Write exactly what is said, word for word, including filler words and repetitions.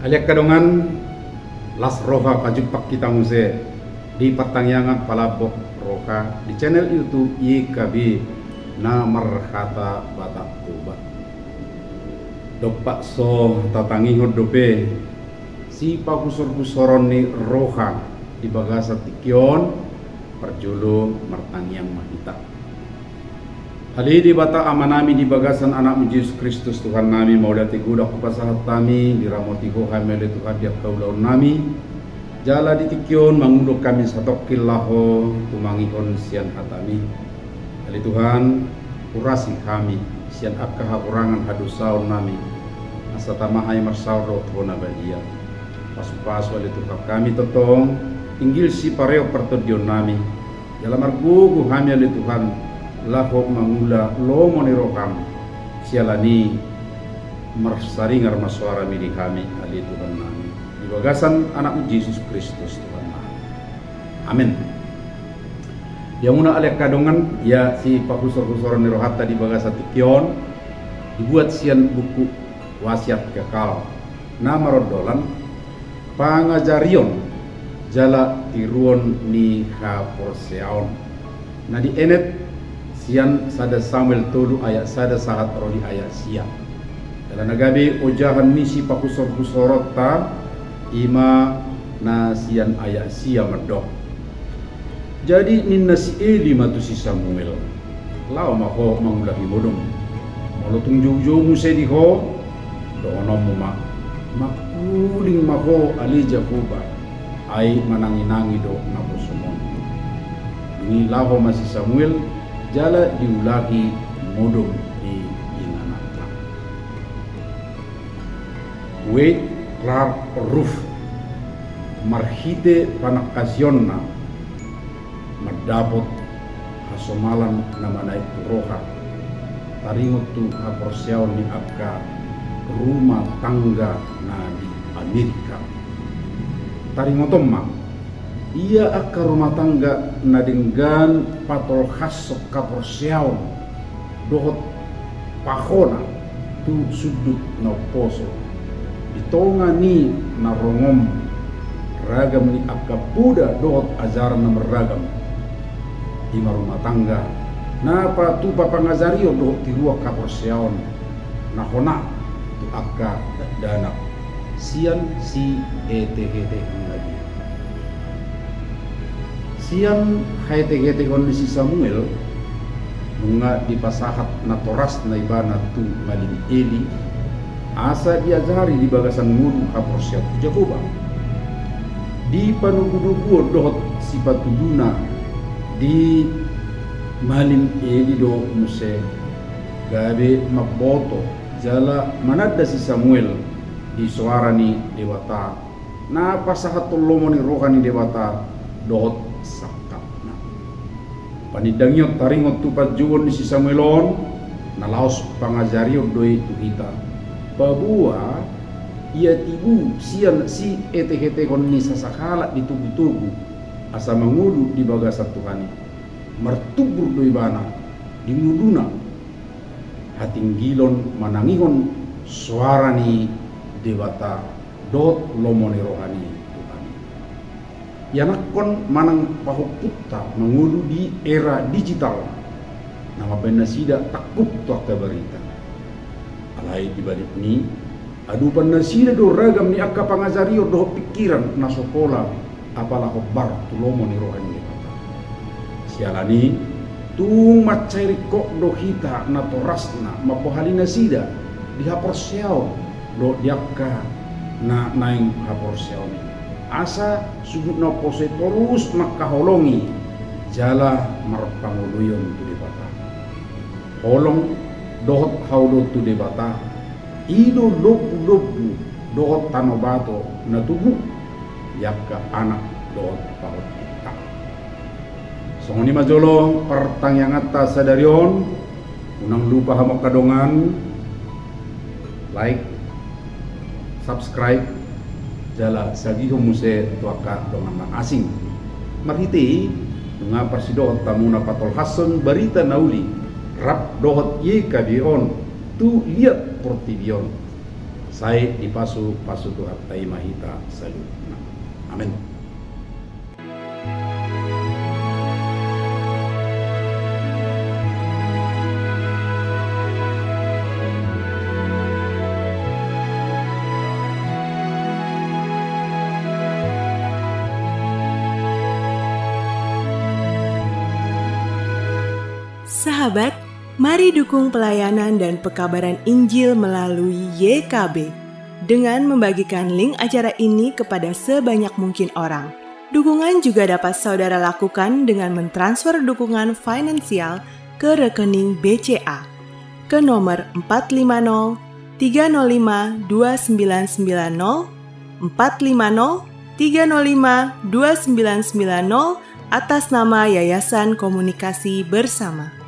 Ale angka dongan, las roha pajumpang hita muse di partangiangan Palambok Roha di channel YouTube Y K B na marhata Batak Toba. Dompak so tatangihon dope sipahusor-husoron ni roha di bagasan tingki on, parjolo martangiang ma hita. Ale Debata Amanami, di bagasan Anakmu Jesus Kristus Tuhannami, mauliate godang hupasahat hami, diramoti Ho hami ale Tuhan di angka ulaonnami, jala di tingki on mangulahon hami satongkin laho tumangihon sian hataMi. Ale Tuhan, urasi hami sian angka hahurangan hadosaonnami, asa tama hami marsaor dohot Ho na badia. Pasu-pasu ale Tuhan hami tongtong, tinggil sipareon partondionnami, jala margogo hami ale Tuhan, laho mangula lomo ni rohaM, siala ni marsaringar ma soaraMi di hami ale Tuhannami, di bagasan Anakmu Jesus Kristus Tuhannami. Amen. Ia muna ale angka dongan, ia sipahusor-husoron ni rohanta di bagasan tingki on, dibuat sian buku Wasiat Kekal na marondolan Pangajarion jala Tiruon ni Haporseaon, na dienet sian sada Samuel tolu ayat sada sahat ro di ayat sia. Jala na gabe ojahan ni sipahusor-husoronta, i ma na sian ayat sia mandok. Jadi ninna si Eli ma tu si Samuel: Laho ma ho mangulahi modom. Molo tung joujou muse di ho, dohononmu ma: Mangkuling ma ho ale Jahowa, ai manangi-nangi do naposum on. Dung i laho ma si Samuel, jala diulahi modom di ingananna. Wayne Clark Ruff, marhite panangkasionna mandapot hasomalan na manaek tu roha, taringot tu haporseaon ni angka rumah tangga na di Amerika. Taringoton ma, ia angka rumah tangga na denggan patolhashon haporseaon dohot pahona tu sundut na umposo, di tonga ni na rongom, ragam ni angka poda dohot ajaran na marragam. I ma rumah tangga na patupa pangajarion dohot tiruon haporseaon na hona tu angka dakdanak sian sietehetehon na dia. Sian haetehetehon ni si Samuel, nunga dipasahat natorasna ibana tu malim Eli, asa diajari di bagasan ngolu haporseaon tu Jahowa. Dipanogunoguhon dohot sipatuduna di malim Eli do muse, gabe mamboto jala mananda si Samuel di soara ni Debata na pasahathon lomo ni roha ni Debata dohot sangkapna. Panindangion taringot tu panjouon ni si Samuel on, na laos pangajarion do i tu hita. Paboa ia tibu sian sietehetehon ni sasahalak ditogutogu asa mangolu di bagasan Tuhan i, martumbur do ibana di ngoluna hatinggilon manangihon soara ni Debata dohot lomo ni roha ni Tuhan i. Ianakhon manang pahompunta mangolu di era digital na mambahen nasida tangkup tu angka barita. Alai di balikni, adopan nasida do ragam ni angka pangajarion dohot pingkiran na so pola apala hombar tu lomo ni roha ni Debata. Siala ni i, tung mansai ringkot do hita natorasna mambohali nasida di haporseaon dohot di angka na naeng haporseaon i, asa sundut na umposo i torus mangkaholongi jala marpangoloion tu Debata. Holong dohot haoloan tu Debata, i do lombulombu dohot tano bato na tubu di angka anak dohot pahompunta. Songon i ma jolo partangianganta sadari on. Unang lupa hamu angka dongan, like, subscribe, jala sagihon muse tu angka dongan na asing. Marhite i, nunga parsidohot hamu na patolhashon barita na uli rap dohot Y K B on tu liat portibi on. Sai dipasupasu Tuhanta i ma hita saluhutna. Amen. Sahabat, mari dukung pelayanan dan pekabaran Injil melalui Y K B dengan membagikan link acara ini kepada sebanyak mungkin orang. Dukungan juga dapat saudara lakukan dengan mentransfer dukungan finansial ke rekening B C A ke nomor empat lima nol tiga nol lima dua sembilan sembilan nol, empat lima nol tiga nol lima dua sembilan sembilan nol, atas nama Yayasan Komunikasi Bersama.